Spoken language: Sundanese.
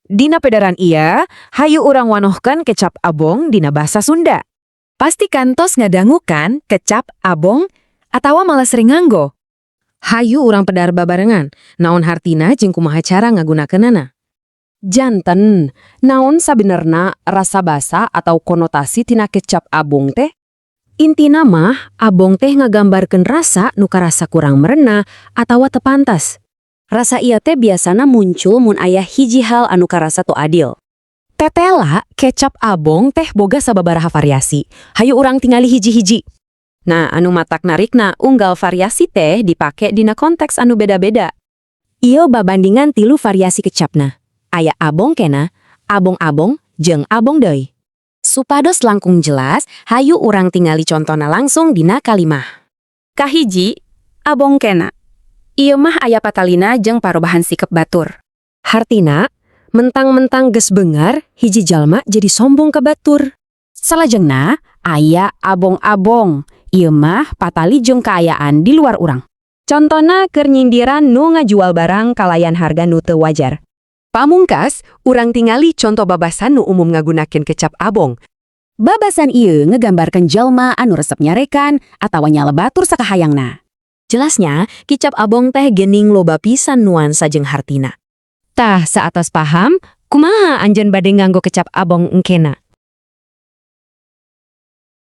Dina pedaran ieu, hayu urang wanohkeun kecap abong dina bahasa Sunda. Pasti kantos ngadangu kan kecap abong atawa malah sering nganggo. Hayu urang pedar babarengan, naon hartina jeung kumaha cara ngagunakeunana. Janten, naon sabenerna rasa basa atau konotasi tina kecap abong teh? Intina mah, abong teh ngagambarkeun rasa nu karasa kurang merenah atawa teu pantas. Rasa ieu teh biasana muncul mun aya hiji hal anu karasa teu adil. Tetela, kecap abong teh boga sababaraha variasi. Hayu urang tingali hiji-hiji. Nah, anu matak narikna unggal variasi teh dipake dina konteks anu beda-beda. Ieu babandingan tilu variasi kecapna. Aya abong kena, abong-abong, jeung abong deui. Supados langkung jelas, hayu urang tingali contona langsung dina kalimah. Kahiji, abong kena. Ieu mah aya patalina jeung parubahan sikep batur. Hartina, mentang-mentang geus beunghar, hiji jalma jadi sombong ka batur. Salajengna, aya abong-abong. Ieu mah patali jeung kaayaan di luar urang. Contona keur nyindiran nu ngajual barang kalayan harga nu teu wajar. Pamungkas, urang tingali contoh babasan nu umum ngagunakeun kecap abong. Babasan ieu ngegambarkeun jalma anu resep nyarekan atawa nyala batur sakahayangna. Jelasnya, kecap abong teh gening loba pisan nuansa jeung hartina. Tah, saatos paham, kumaha anjeun bade nganggo kecap abong engkena?